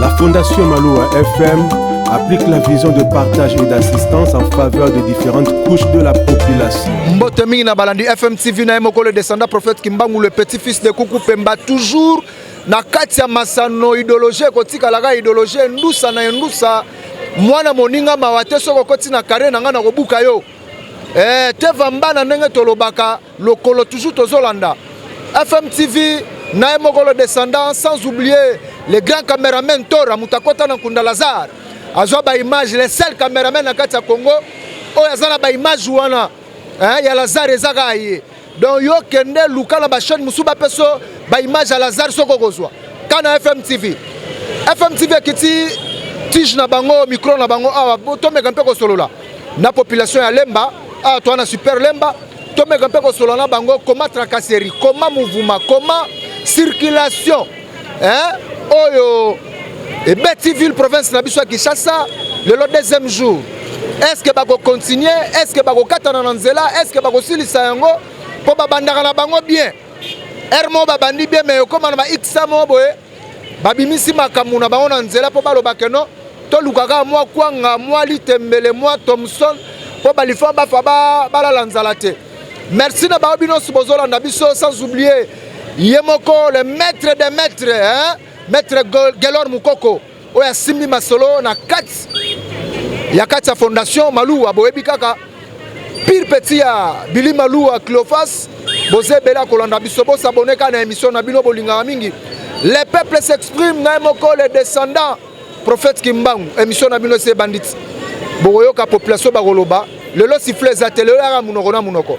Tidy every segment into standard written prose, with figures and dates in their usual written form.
La Fondation Maloua FM applique la vision de partage et d'assistance en faveur de différentes couches de la population. Mbote mingi na balandi FM TV na ye moko le descendant prophète Kimbangu, le petit-fils de Kuku Pemba, toujours na kati ya masano. Idéologie ekotikalaka idéologie, endusa na endusa. Mwana moninga mawa te, soki okoti na carré na ngai na kobuka yo. Teva mbana ndenge tolobaka lokolo, toujours tozolanda FM TV na ye moko le descendant, sans oublier le grand caméraman Tora, moto akɔta na nkunda Lazare, azwa baimage, le seul caméraman na kati ya Congo oyo aza na baimage wana, eh, ya Lazare eza kaka ye. Donc yo kende luka na bachaîne mosusu bapesa baimage ya Lazare, soki okozwa ka na FM TV. FM TV ekiti tige na bango, micro na bango awa. Tomeka mpe kosolola na population ya Lemba awa, toa na Super Lemba. Tomeka mpe kosolola na bango koma tracasserie, koma mouvement, koma circulation, hein? Oyo ebeti ville province na biso ya Kinshasa lelo deuxième jour. Est ce que bakocontinue? Est ce que bakokatana na nzela? Est ce que bakosilisa yango? Mpo babandaka na bango bien, ere moko babandi bien, mais ekóma na ba xa moko boye, babimisi makambo na bango na nzela mpo baloba ke non, toluka kaka mwa kwanga, mwa litembele, mwa thomson, mpo balifa bafa balala nzala te. Merci na bao bino nyonso bozolanda biso, sans oublier ye moko le maître des maîtres, hein? Maître Gelor Mukoko oyo asimbi masolo na kati ya kati ya Fondation Maluwa. Boyebi kaka pire petit ya Bili Maluwa Cleofas. Boza ebele ya kolanda biso, bosabone kaka na émission na bino bolingaka mingi, Le peuple s'exprime, na ye moko le descendant prophète Kimbangu. Émission na bino esi ebandi ti bokoyoka population bakoloba. Lelo siffle eza te, lelo yaka monoko na monoko.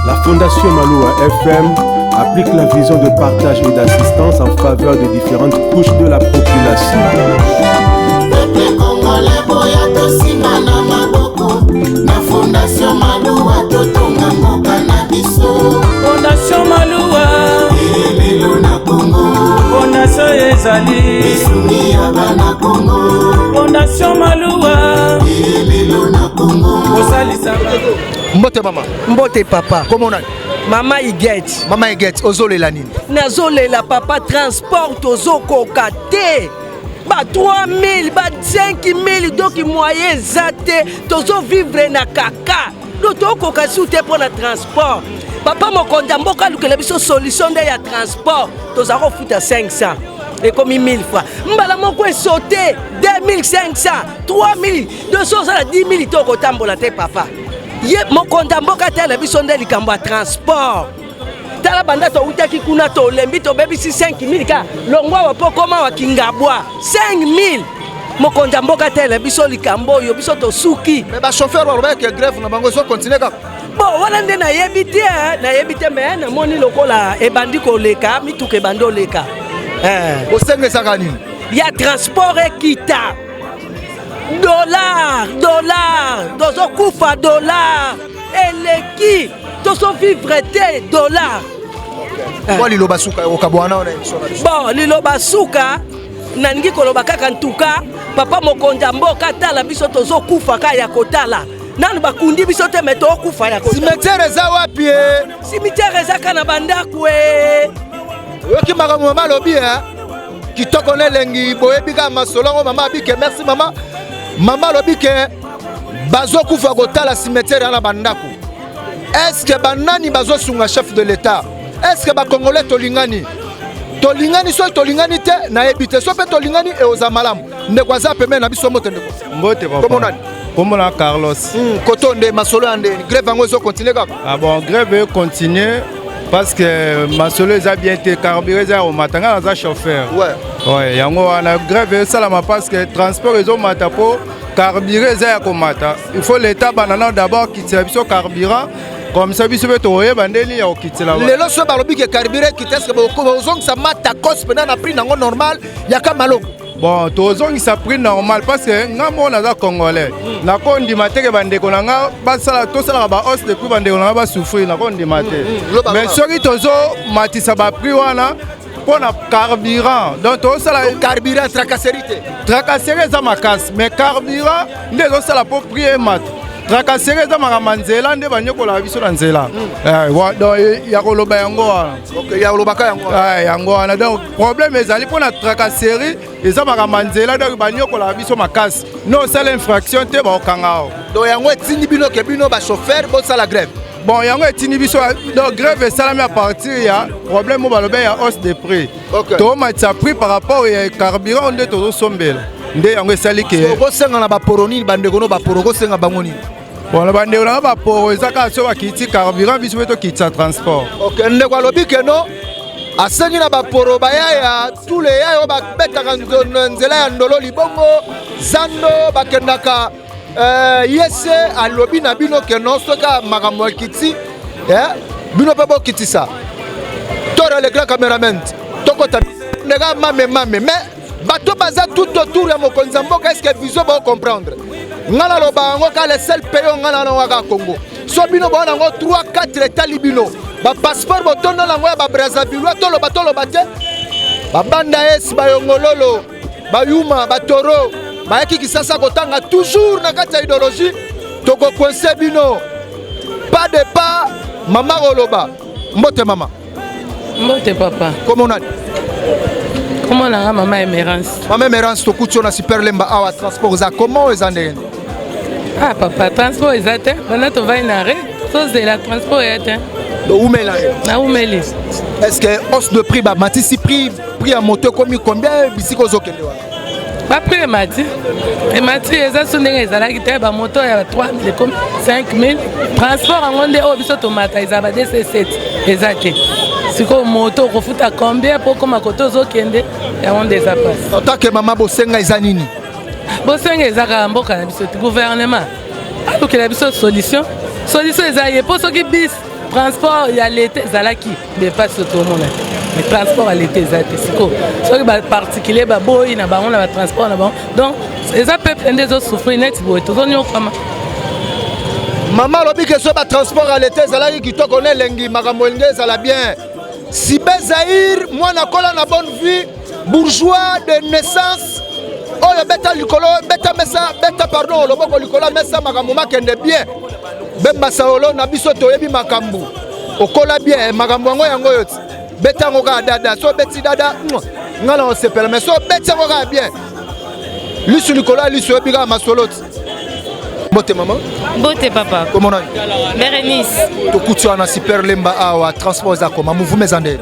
La Fondation Maloua FM applique la vision de partage et d'assistance en faveur de différentes couches de la population. Peuple congolais, boya tosimba na maboko na Fondation Maluwa, totonga mboka na biso. Fondation Maluwa. Elelo na Kongo. Fondation ezali esungi ya bana Kongo. Fondation Maluwa. Elelo na Kongo. Kosalisa. Mbote mama. Mbote papa. Kombo nani? Mama Iget. Mama Iget, ozolela nini? Nazolela papa, transport tozokoka te, ba 3000, ba 5000, donc moyen eza te, tozovivre na kaka. Donc tokoka su te mpo na transport. Papa mokonzi ya mboka alukela biso solution nde ya transport. Toza kofuta 500, ekomi 1000 francs, mbala moko esote 2500, 3000. Donc so oza na 10 000 te, okotambola te. Papa, ye mokonzi ya mboka tala biso nde likambo ya transport. Tala, banda toutaki kuna tolembi, tobebisi 5000 ka longwa wa mpo koma wa Kingabwa 5000. Mokonzi ya mboka tala biso likambo oyo, biso tosuki. Mais bachauffeur balobaki ke grève na bango ezocontinue kaka. Bon, wana nde nayebi te, nayebi te, mais namoni lokola ebandi koleka, mituka ebandi oleka. Osengesaka nini? Ya transport ekita. Dollar, dollar, tozokufa, dollar eleki, tozovivre te, dollar. Mwa liloba suka okabwana wana émission na biso. Bon, liloba suka nalingi koloba kaka, ntuka papa mokonzi ya mboka tala biso, tozokufa kaka ya kotala. Nanu bakundi biso te, mais tokufa ya kotala. Cimetière eza wapi e? Cimetière eza kaka na bandako e. Oyoki makambo mama alobi e, kitoko na elengi. Boyebi kaka masolo yango mama abike. Merci mama. Mama alobi ke bazokufa kotala, cimetière ya na bandako. Est-ce banani bazosunga chef de l'État? Est ce bacongolais tolingani? Tolingani? Soki tolingani te, nayebi te. So mpe tolingani, eoza malamu. Ndeko aza pembeni na biso, mbote ndeko. Mbote papa. Kombo nani? Kombo na Carlos. Koto nde masolo ya nde grève yango ezocontinue kaka? Ah bon, grève econtinue parce que masolo eza bien te, carburant eza ya komata. Ngai naza chauffeur. Ouais, yango wana grève esalama parce que transport ezomata mpo carburant eza ya komata. Il faut l'État banda nano d'abord kitisa biso carburant, comme ça biso mpe tokoyeba ndeni ya kokitela. Lelo so balobi ke carburant ekita, est-ce bozongisa matakos mpena na prix nango normal yaka malongo? Bon, tozongisa prix normal parce que nga moko naza congolais, nakondima te ke bandeko na nga basala, tosalaka bahausse de prix, bandeko na nga basouffrir, nakondima te. Mais soki tozomatisa baprix wana mpo na carburant, donc tozosala Carburant, tracasserie te? Tracasserie eza makasi, mais carburant nde ezosala mpo prix emata. Tracasserie eza makambo ya nzela nde banyokolaka biso na nzela. Donc ya koloba yango wana. Ya kolobaka yango wana. Yango wana. Donc problème ezali mpo na tracasserie, eza makambo ya nzela, donc banyokolaka biso makasi. No osala infraction te, bakokanga awa. Donc yango etindi bino ke bino bachauffeur bosala grève? Bon, yango etindi biso. Donc grève esalami à partir ya problème oyo balobi ya hausse de prix. Tomatisa prix par rapport ya carburant nde tozosombela, nde yango esali ke. Kosenga na baporo nini? Bandeko no baporo, kosenga bango nini? Bon, bandeko nanga baporo, eza kaka so bakiti carburant, biso mpe tokitisa transport. Ok, ndeko alobi keno asengi na baporo bayaya, tous les yaya oyo babetaka nzela ya Ndolo, Libongo, Zando, bakendaka yese, alobi na bino keno soki makambo ekiti, bino mpe bokitisa. Tore le grand cameraman, tokota ndeka mame mame, mais bato baza tout autour ya mokonzi ya mboka, est-ce vision bocomprendre? Ngai naloba yango ka le seul pays oyo ngai na kaka Congo. So bino baona yango 3 4, etali bino. Bapasseport botonda nango ya Babrazzaville, toloba toloba te, babanda esi bayongololo, bayuma, batoro bayaki Kisasa kotanga, toujours na kati ya idéologie. Tokocoincer bino pas de pas. Mama koloba mbote, mama. Mbote, papa. Komo nani? Kombo na nga mama Emerance. Mama Emerance, tokuti yo na Super Lemba awa. Transport eza comment? Eza ndenge? Ah papa, transport eza te. Banda tovai na arrêt, tozela transport eya te. Oumela? Naumeli. Est ce que hausse de prix, bamatisi prix, prix ya moto ekomi combien bisika ozokende wana? Baprix emati, emati, eza so ndenge ezalaki te. Bamoto ya 3000 ekomi 5000. Transport yango nde oyo biso tomata eza ba dc7, eza te. Sikoyo moto okofuta combien mpo okóma kote ozokende? Yango nde eza mpasi. En tant que mama, bosenga eza nini? Bosenga eza kaka mboka na biso te, gouvernement alukela biso solution. Solution eza ye, mpo soki bis transport ya leta ezalaki nde mpasi tomona te, mais transport ya leta eza te. Sikoyo soki baparticulier baboyi na bango na batransport na bango, donc eza peuple nde ezosouffrir neti boye, tozonyokama. Mama alobi ke so batransport ya leta ezalaki kitoko na elengi, makambo elingi ezala bien. Sibe Zaire, mwana kola na bonne vie, bourgeois de naissance, oyo beta likolo, beta mesa, beta, pardon, loboko likolo ya mesa, makambo makende bien. Bemba Saolo na biso, toyebi makambo okola bien, makambo yango yango oyo ti beta yango kaka dada. So obeti dada, nga na osepela, mais so obeti yango kaka bien, lisu likolo ya lisu, oyebi kaka masolo ti. Mbote, mama. Mbote, papa. Kombo nani? Bérénice. Tokuti wana Super Lemba awa, transport eza koma, mouvement eza ndenge?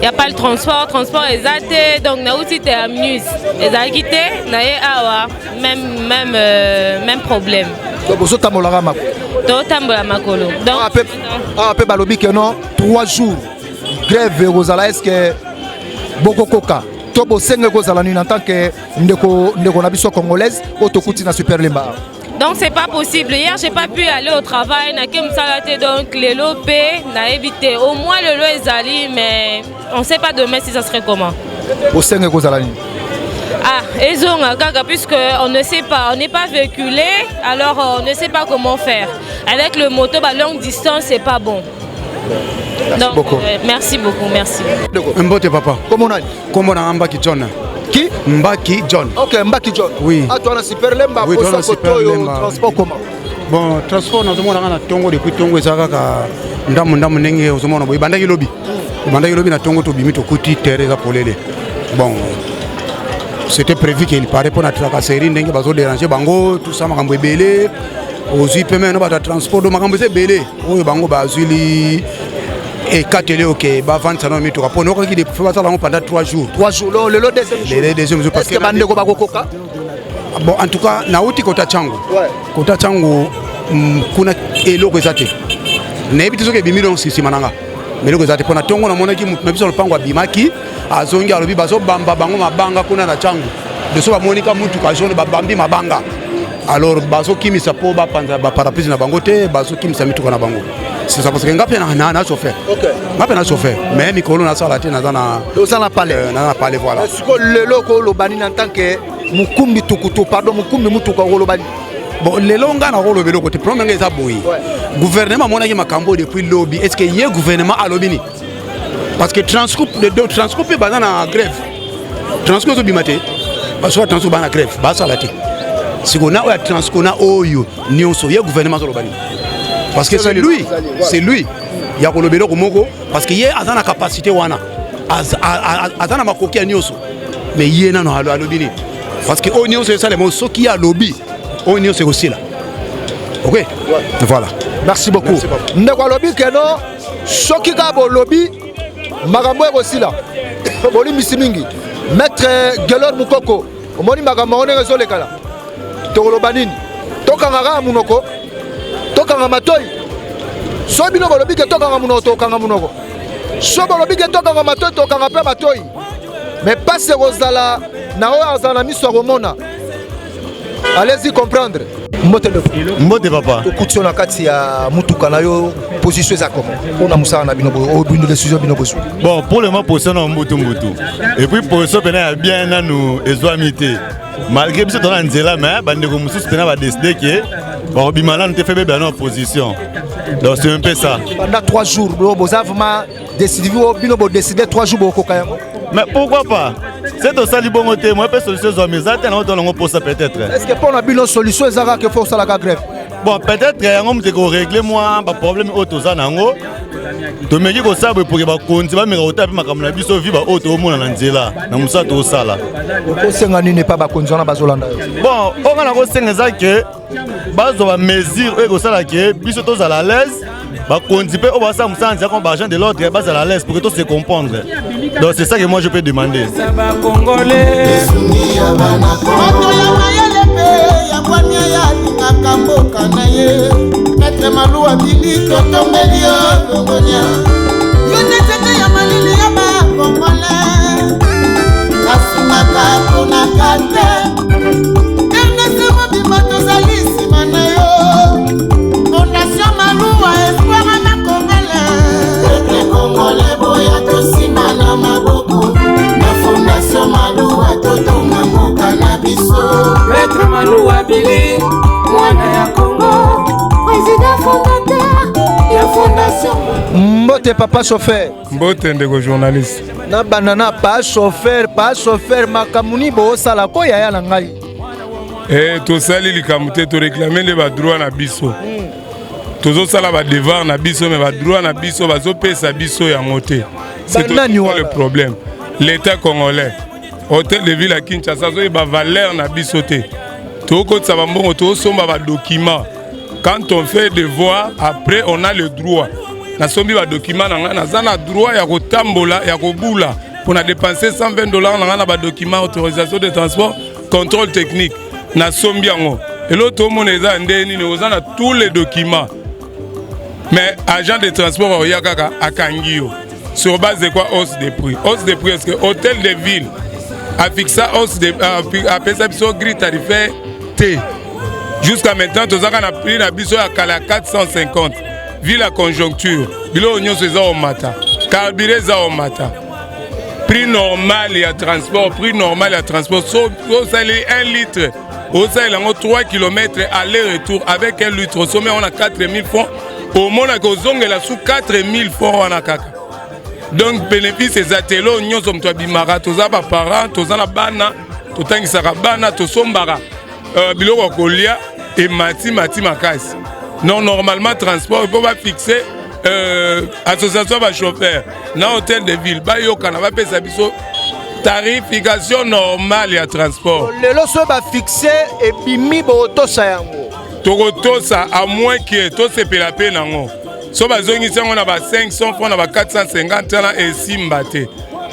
Ya pas le transport, transport eza te. Donc nauti terminus, ezalaki te. Na ye awa, même problème. Donc bozotambolaka makolo? Totambola makolo. Donc awa mpe balobi ke non, 3 jours grève ekozala. Est ce que bokokoka to bosenga ekozala nini en tant que ndeko, ndeko na biso congolaise oyo tokuti na Super Lemba awa? Donc c'est pas possible. Hier, j'ai pas pu aller au travail, nake mosala te. Donc lelo mpe nayebi te. Au moins lelo ezali, mais on sait pas demain si ça serait comment. Bosenga ekozala nini? Ah, ezonga kaka, puisque on ne sait pas, on n'est pas véhiculé, alors on ne sait pas comment faire. Avec le moto, bah, longue distance, c'est pas bon. Merci Donc, beaucoup. Merci beaucoup, merci. Mbote, papa. Kombo nani? Kombo na Mbaki John. Qui? Mbaki John. Ok, Mbaki John. Oui. Ah, toi na Super Lemba? Oui, toi na Super Lemba. Transport comment? Bon, transport nazomona nga na ntongo, depuis ntongo eza kaka ndambo ndambo ndenge ozomona boye. Ebandaki lobi, ebandaki lobi na ntongo, tobimi, tokuti terre eza polele. Bon, c'était prévu qu'il paraît mpo na tracasserie ndenge bazodéranger bango, tout ça, makambo ebele ozwi mpe mena bato ya transport. Do makambo eza ebele oyo bango bazwili ekateli oke bavandisa nano mituka mpo nokaki fe basala yango pendant 3 jours. 3 jours, lelo deuxième jour. Lelo deuxième jour. Parce que bandeko bakokoka? Bon, en tout cas nauti kota Ntango, kota Ntango kuna eloko eza te. Nayebi te soki ebimi donc nsima na nga, eloko eza te. Mpo na ntongo namonaki motu na biso lopango abimaki, azongi, alobi bazobamba bango mabanga kuna na Ntango. Deso bamonika mutuka jaune, babambi mabanga. Alors bazokimisa mpo bapanza baparapluie na bango te, bazokimisa mituka na bango. C'est ça, parce que nga mpe na chauffeur, nga mpe na chauffeur, mais mikolo nasala te, naza na Oza na palais? Naza na palais, voilà. Sikoyo lelo okoloba nini en tant que mokumbi tukutu, pardon, mokumbi mutuka, okoloba nini? Bon, lelo nga nakoloba eloko te. Problème nga eza boye: gouvernement amonaki makambo oyo depuis lobi, est ce que ye gouvernement alobi nini? Parce que Transco, Transco mpe baza na grève, Transco ezobima te. Basoka Transco baza na grève, basala te. Sikoyo na oyo ya transco na oyo nyonso, ye gouvernement azoloba nini? Parce que c'est lui, c'est lui ya koloba eloko moko, parce que ye aza na capacité wana, aza na makoki ya nyonso. Mais ye nano alobi nini? Parce que oyo nyonso esalema, soki ye alobi, oyo nyonso ekosila. Ok, voilà. Merci beaucoup. Ndeko alobi keno soki kaka bolobi, makambo ekosila. Bolimbisi mingi, maître Gelor Mukoko. Omoni makambo yango ndenge ezolekala, tokoloba nini? Tokanga kaka monoko, tokanga matoi? So bino bolobi ke tokanga monoko, tokanga monoko. So bolobi ke tokanga matoi, tokanga mpe matoi. Mais pasi ekozala na oyo azala na miso ya komona. Allez-y comprendre. Mbote, ndeko. Mbote, papa. Tokuti yo na kati ya mutuka na yo. Position eza comment mpona mosala na bino oyo bino, décision bino bozwi? Bon, pour le moment, position na mbutu mbutu, et puis position pena ya bien nanu ezwami te, malgré biso toza na nzela. Mais bandeko mosusu pena badécider ke bakobima nanu te, fe bebela na opposition. Donc c'est un peu ça. Pendant 3 jours, boza vraiment décidé? Bino bodécider 3 jours, bokoka yango? Mais pourquoi pas? Se tosali bongo te, moi mpe solution ezwami eza te. Nango tolongo mposa peut-être. Est ce que mpo na bino solution eza kaka faut osalaka grève? Bon, peut-être yango moto ekorégler mwa baproblème oyo toza nango. Tomeki kosala boye poke bakonzi bameka kotala mpe makambo na biso, vi baoyo toomona na nzela na mosala tozosala. Okosenga nini epa bakonzi wana bazolanda yo? Bon, oyo nga nakosenga eza ke bazwa bamesure oyo ekosala ke biso tozala à l'aise, bakonzi mpe oyo basala mosala nzela comme baagent de l'ordre bazala à l'aise pour que to se comprendre. Donc c'est ça que moi je peux demander. Moto ya mayele mpe ya bwania, ya alingaka mboka na ye, maître Maluwa Bili, totombeli yo longonia. Yo nde nzete ya malili ya bakongole, asungaka mponaka te. RDC mobimba tozali nsima na yo. Fondation Maluwa, espoir na Congolais. Peuple congolais, boya tosimba na maboko na Fondation Maluwa, totonga mboka na biso. Maître Maluwa Bili, mwana ya Congo, président fondateur ya Fondation. Mbote, papa chauffeur. Mbote, ndeko journaliste. Nabanda na pa chauffeur. Pa chauffeur, makambo nini boosala ko yaya na ngai? Tosali likambo te, toréclamer nde badroit na biso. Tozosala badevoir na biso, mais badroit na biso bazopesa biso yango te. C'est le problème. L'État congolais, hôtel de ville ya Kinshasa azoyeba valeur na biso te. Tokotisa bambongo, tozosomba badocument. Quand on fait devoir, après on a le droit. Nasombi badocument na ngai, naza na droit ya kotambola, ya kobula mpona dépenser 120 $ na ngai na badocument, autorisation de transport, contrôle technique, nasombi yango. Eloko tomona eza nde nini? Oza na tous les documents, mais agent de transport oya kaka akangi yo. Sur base de quoi? Hausse de prix, hausse de prix. Est-ce que hôtel de ville afixa hausse de, apesa biso grille tarifaire te? Jusqu'à maintenant tozaka na prix na biso ya kala ya 450. Vu la conjoncture, biloko nyonso eza komata, carburant eza komata, prix normal ya transport, prix normal ya transport, so osali 1 litre, osalela yango 3 km aller retour avec 1 litre, osomi yango na 4000 francs, omonaka ozongela su 4000 francs wana kaka. Donc bénéfice eza te. Eloko nyonso moto abimaka, toza baparent, toza na bana, totangisaka bana, tosombaka biloko ya kolia, emati mati makasi. Non, normalement transport mpo bafixe, association ya bachauffeur na hôtel de ville bayokana, bapesa biso tarification normale ya transport. Lelo so bafixe, ebimi, botosa yango? Tokotosa, à moins ke tosepela mpe nango. So bazongisi yango na ba 500 francs, na ba 450 wana, esimba te,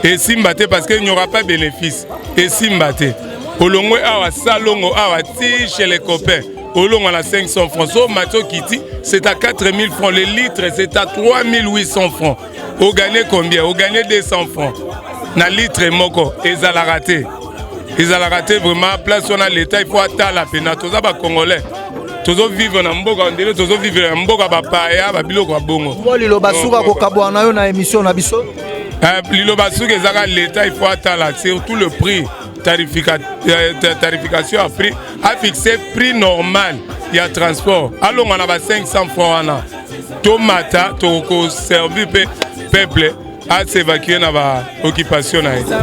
esimba te, parce que il n'y aura pas bénéfice. Esimba te. Olongwe awa, salongo awa ti chez les copains, olongwa na 500 francs. So mati, okiti, c'est à 4000 francs le litre, c'est à 3800 francs. Ogagner combien? Ogagner 200 francs na litre moko. Ezalaka te, ezalaka te vraiment. Place wana, l'État il faut atala pena. Toza bacongolais, tozovivre na mboka ndele, tozovivre na mboka bapaya, babiloko ya bongo. Mwa liloba suka kokabwana na yo na émission na biso. Liloba suka ezaka, l'État il faut atala surtout le prix, tarification ya prix, afixe prix normal ya transport, alongwa na ba 500 francs wana, tomata, tokoservir mpe peuple as'évacue na baoccupation na ye. Moto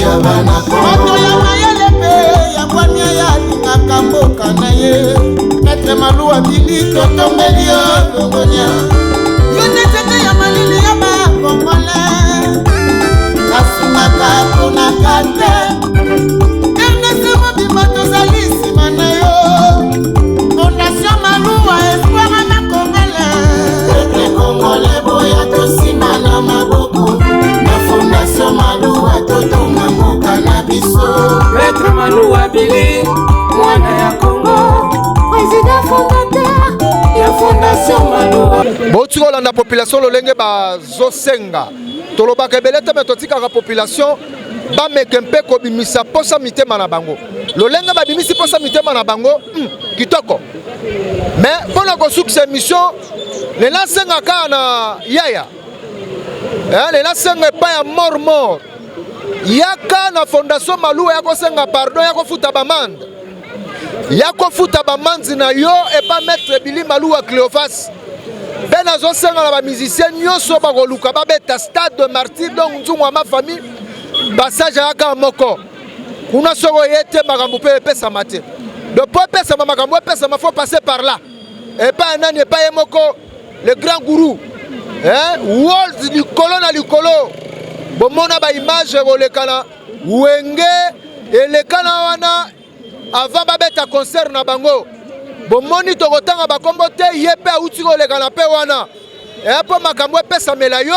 ya mayele mpe ya bwania. Alingaka mboka na ye. Maître Maluwa Bili, totombeli yo longonia. Yo nde nzete ya malili ya bakongole, asungaka ponaka te. RDC mobimba tozali nsima na yo. Fondation Maluwa, espoir ya bakongole. Peuple congolais, boya tosima na maboko na Fondation Maluwa, totonga mboka na biso. Maître Maluwa Bili, mwana ya Congo, président fondateur ya Fondation Maluwa. Bouti kolanda population lolenge bazosenga. Tolobaka ebele te, me totikaka population bameke mpe kobimisa posa mitema na bango. Lolenge babimisi posa mitema na bango, kitoko. Mais mpo na kosukisa émission lelo, asenga kaka na yaya, lelo asenga epai ya mort mort, yaka na Fondation Maluwa, ya kosenga pardon, ya kofuta baamende, ya kofuta baamende na yo epa maître Bili Maluwa Cléophas. Mpe nazosenga na bamusicien nyonso bakoluka babeta Stade de Martyr, donc nzungu ya ma famille, passage ayaka moko kuna. Soki oye te, makambo mpe epesama te. Donc mpo epesama, makambo epesama, faut passer par là. Epai ya nani? Epai ye moko, le grand gourou, hein? World likolo na likolo. Bomona baimage kolekana, Wenge elekana wana avant babeta concert na bango. Bomoni, tokotanga bakombo te. Ye mpe awuti kolekana mpe wana. Mpo makambo epesamela yo,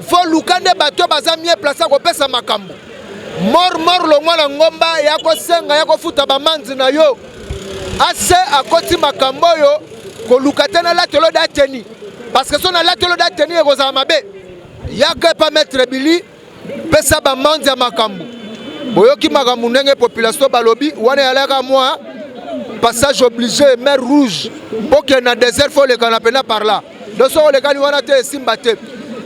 faut luka nde bato baza mieux placé kopesa makambo. Mor mor, longwa na ngomba, ya kosenga, ya kofuta baamende na yo. Ase akoti makambo oyo koluka te. Nalatelo da teni, parce que so nalatelo da teni, ekozala mabe. Yaka epa maître Bili, pesa baamende ya makambo. Boyoki makambo ndenge population balobi wana. Eyalaka mwa passage obligé, mer Rouge, okende na désert, faut olekana mpena par là. Donc soki olekani wana te, esimba te.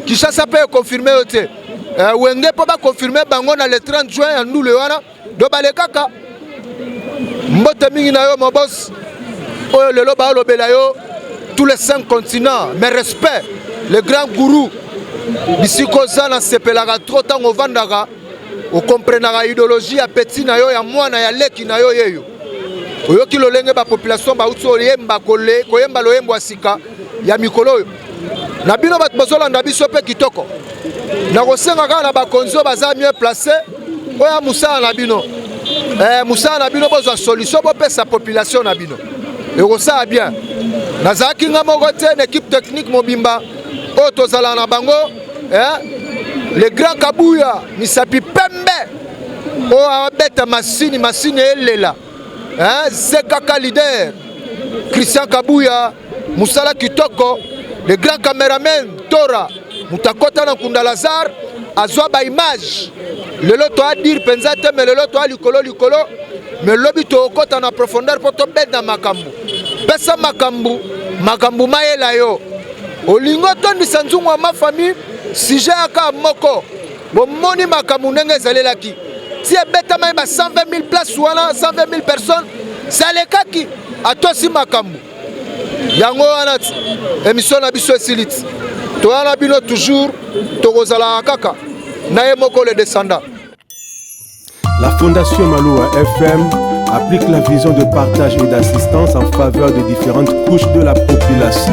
Kinshasa mpe econfirme yo te. Wenge mpo baconfirme bango na le 30 juin ya ndule wana, do balekaka. Mbote mingi na yo, mobos oyo lelo baolobela yo tous les cinq continents. Mais respect, le grand gourou, bisika oza, nasepelaka trop ntango ovandaka, okomprenaka idéologie ya petit na yo, ya mwana ya leki na yo yeyo. Oyoki lolenge bapopulation bauti oyemba, koyemba loyembo ya sika ya mikolo oyo na bino bato bozolanda biso mpe kitoko. Nakosenga kaka na bakonzi oyo baza mieux placé, oyo ya mosala na bino, mosala na bino, bozwa solution, bopesa population na bino, ekosala bien. Nazalaki nga moko te, na équipe technique mobimba oyo tozala na bango, le grand Kabuya, misapi pembe oyo abeta masini, masini elela, zekaka leader Christian Kabuya, mosala kitoko. Le grand cameraman Tora, moto akɔta na nkunda Lazare, azwa baimage. Lelo toadire mpenza te, me lelo toa likolo likolo, me lobi tokɔta na profondeur mpo tobenda makambo. Pesa makambo, makambo mayela yo. Olingi otondisa nzungu ya mafamille, sujet yaka moko. Bomoni makambo ndenge ezalelaki ti ebetamaki ba 120 000 place wana, 120 000 personnes zalekaki. Atosi makambo yango wana ti émission na biso esili. Ti toya na bino toujours, tokozalaka kaka na ye moko, le descendant. La Fondation Maloua FM applique la vision de partage et d'assistance en faveur de différentes couches de la population.